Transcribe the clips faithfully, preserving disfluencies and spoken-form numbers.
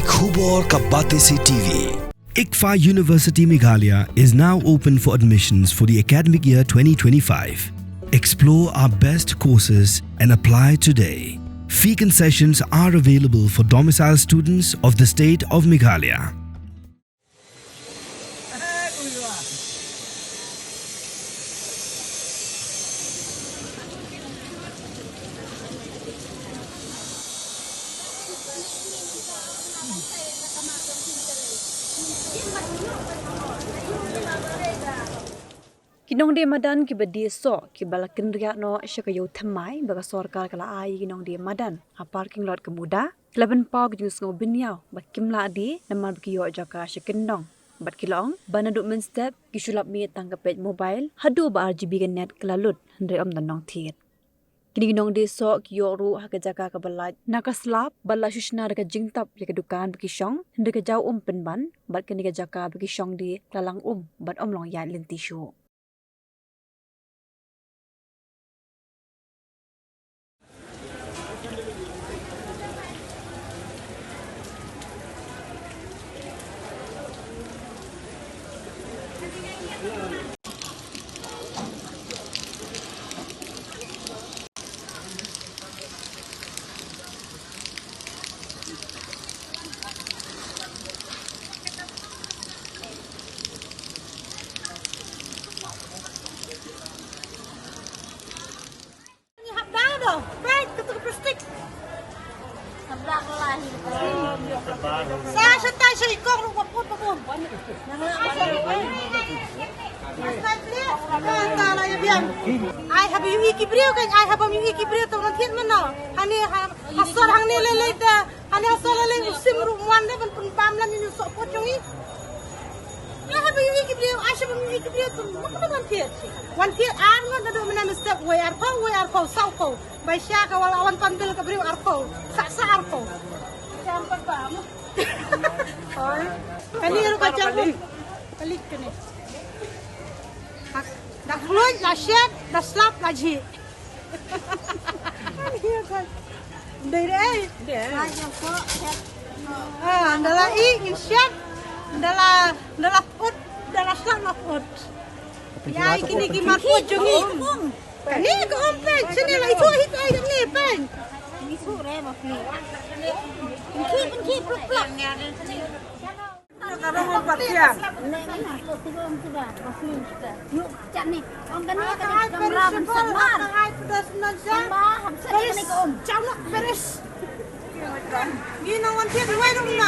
Khubor ka Batesi T V. ICFAI University Meghalaya is now open for admissions for the academic year twenty twenty-five. Explore our best courses and apply today. Fee concessions are available for domicile students of the state of Meghalaya. Ki nongdie madan kiba die soh kiba la kynriah noh sha ka ïew thymmai ba ka sorkar ka la ai ïa ki nongdie madan ha parking lot ka MUDA, ki la pynpaw ka jingsngew bynñiaw ba kim lah die namar ba ki ïoh jaka sha kyndong. Bad ki la ong ba naduh mynstep ki shu lap miet tang ka peit mobile haduh ba ar G B ka net ka la lut hynrei ym don nongthied. Kine ki nongdie soh ki ïoh ruh ha ka jaka kaba lait na ka slap bad la shu shna da ka jingtap ïa ka dukan ba ki shong hynrei ka jaw um pynban bad kane ka jaka ba ki shong die ka la lang um bad ym long ïaid lynti shuh. Ni hap da doh. Peit, katu ka plastik. Hap da ka lai. Sa shatai sha ikor ruh ba put ba bun. Ai haba ïohi ki briew kan, ai haba ïohi ki briew tang thied mano. Hani ha, ha sor hangne lei lei da. Ani asal lei u sim ruh wan da ban pynbam lan ïa u sohpot jong ngi. Ai haba ïohi ki briew, ai sha ba ïohi ki briew tu, ma ka ban wan thied. Wan thied ar ngut naduh mynne mynstep, wei arphew, wei arphew, sawphew. Bai sha ka wala wan pan bil ka briew arphew, sa sa arphew. Jam pat bam. Oi. Kane ruh ka jam. Kalik kane. Da khluit, da shet, da slap, da jhieh. Dei dei. Dei. Ah, ynda la ih ngin shet. Ynda la, ynda la put, ynda la slap la put. Ïa kine ki mar put jong ngi. Ni ka um peit, sini la itu hi peit ni peit. Ni su re ma phi. Pynthi, pynthi, plak, plak. Ka rong ong pat pia. Ngi nang wan thied wai ruh na.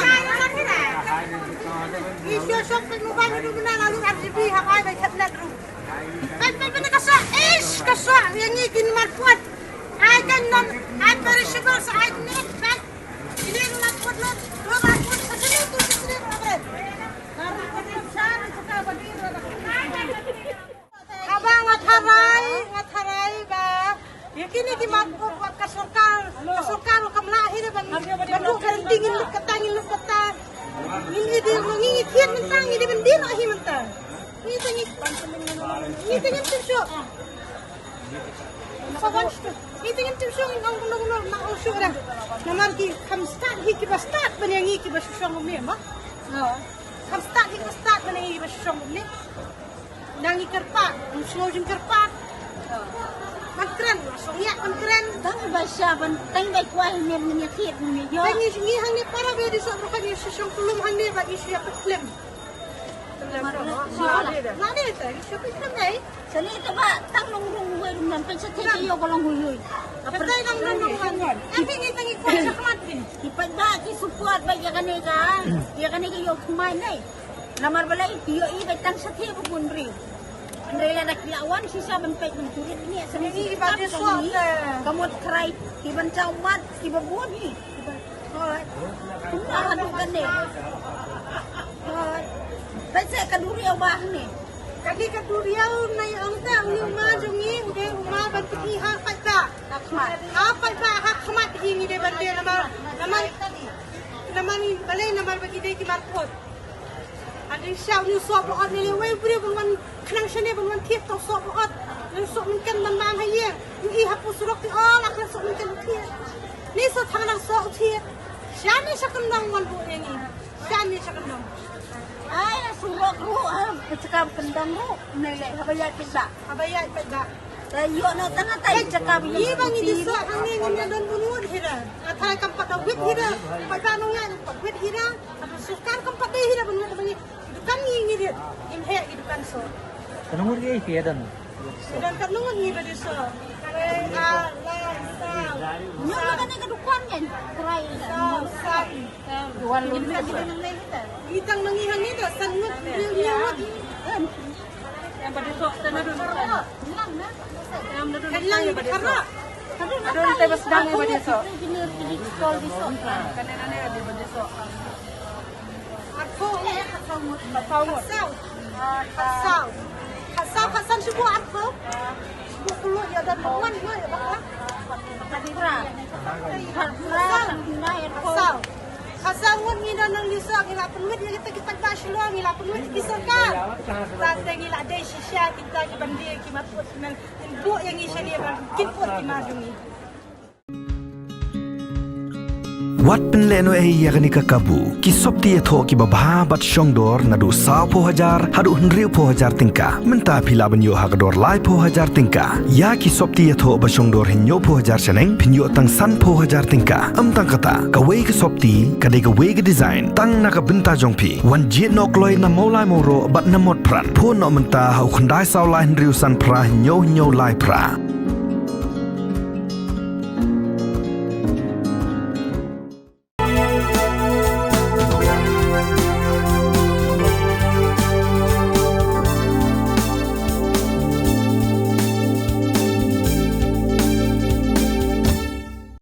Ngi shu shop peit mobile ruh na, la lut R G B ha ai bai tablet ruh. Peit peit peit ka sah, ish ka sah, ïa ngi kin mar puat. Ai kan non, ai perishable sa ai net peit. Haba nga tharai, nga tharai ba ïa kine ki mar put wat ka sorkar, ka sorkar kam lah hi ban, ban buh guarantee ngin lut kata, ngin lut kata. Ngin ïa dei ruh ngi, ngi thied mynta, ngi dei ban dei ruh hi mynta. Ngi te ngi, ngi te ngim tip shuh. Sa wan shuh. Ngi te ngim tip shuh, ngi ong kumno kumno, nang ong shuh dah. Namar ki kham stad hi kiba stad ban ïa ngi kiba shu shong kumne ma. Kham stad hi kiba stad ban ïa ngi kiba shu shong kumne. Nang ngi kyrpad, ngi sngew jingkyrpad. Ban kren, shu ngi ban kren. Tang ba sha ban tang ba kwah hi ne ngi thied ngi ïoh. Tang ngi ngi hangne para ba dei sha ruh ka ngi shu shong kulum hangne ba ngi shu ïa peit khlem. Lade ta, ïa shu peit khlem ei. Sani ta ba tang nong rung wei rung nan peit shatei ka ïoh ka long hui hui. Shatei nong rung nong rung. Em phi ngi tang ngi kwah sha khmat phi. Ki peit ba ki support ba ïa kane ka, ïa kane ka ïoh khmai nei. Namar balei ki ïohi ba tang shatei ba bun briew. Hynrei lada ki la wan shisha ban peit ban turit ni sani ki ba dei shuwa ka mut krai ki ban jaw mat ki ba bun hi. Hooid. Kumba haduh kane. Hooid. Peit seh ka duriaw ba hangne. Kane ka duriaw nai ong te u ma jong ngi u dei u ma ban pyni ha paidbah. Ha paidbah ha khmat hi ngi dei ban dei namar namar namar ngi balei namar ba ngi dei ki mar put. Hadien sha u soh ba ot ne lei wei u briew ban wan khnang shane ban wan thied tang soh ba ot. Nang soh mynken ban bam ha ïing. Ngi ha pu surok ti ol ak nang soh mynken thied. Ni soh thang nang soh thied. Shane sha kyndong wan buh ïa ngi. Shane sha kyndong. Ai, surok ruh, ha, ka jaka kyndong ruh. Nai leh, haba ïaid peit ba. Haba ïaid peit ba. Te ïoh noh tang ha tai jaka ba ïa ngi ba ngi dei soh hangne ngim ïa don bun ngut hi ra. Nga tharai kam pat da wit hi ra. Paidbah nongïaid kam pat wit hi ra. Haba sorkar kam pat dei hi ra bun ngut ba ngi. Dukan ngi ngi rit. Ngim heh ki dukan soh. Ka nongut ngi phi ïa don. Ïa don ka nongut ngi ba dei soh. Kare, ah, lai, saw. Nyo ba kane ka dukan ngan. Try. Saw, saw. Wan lu. Ngi tang ngi hangne da san ngut, hynriew ngut. Em ba dei soh, tang na dun. Em na dun. Kan lang ba dei soh. Adun te ba sdang ba dei soh. Kane nane ba dei soh. Arphew. Arphew ngut. Khatsaw. Khatsaw, khatsan shu buh arphew. Shu buh pule ïa da nongwan ïa da. Khatphra. Khatphra. Khatsaw. Khatsaw ngut ngi don nang lisa ngi la pynwit ïa kita kita ba Shillong ngi la pynwit ki sorkar. Tang te ngi la dei shisha kita ki ban dei ki mat put men. Buh ïa ngi shane ban kit put ki mat jong ngi. Wat pynlehnohei ïa kane ka kabu. Ki sopti ïathoh kiba bha bad shongdor naduh sawphew hajar haduh hynriewphew hajar tyngka. Mynta phi lah ban ïoh ha ka dor laiphew hajar tyngka. Ïa ki sopti ïathoh ba shongdor hynñiewphew hajar shaneng phin ïoh tang sanphew hajar tyngka. Ym tang kata, kawei ka sopti ka dei kawei ka design tang na ka bynta jong phi. Wan jied noh kloi na Mawlai Mawroh bad na Motphran. Phone noh mynta ha u khyndai saw lai hynriew san phra hynñiew hynñiew lai phra.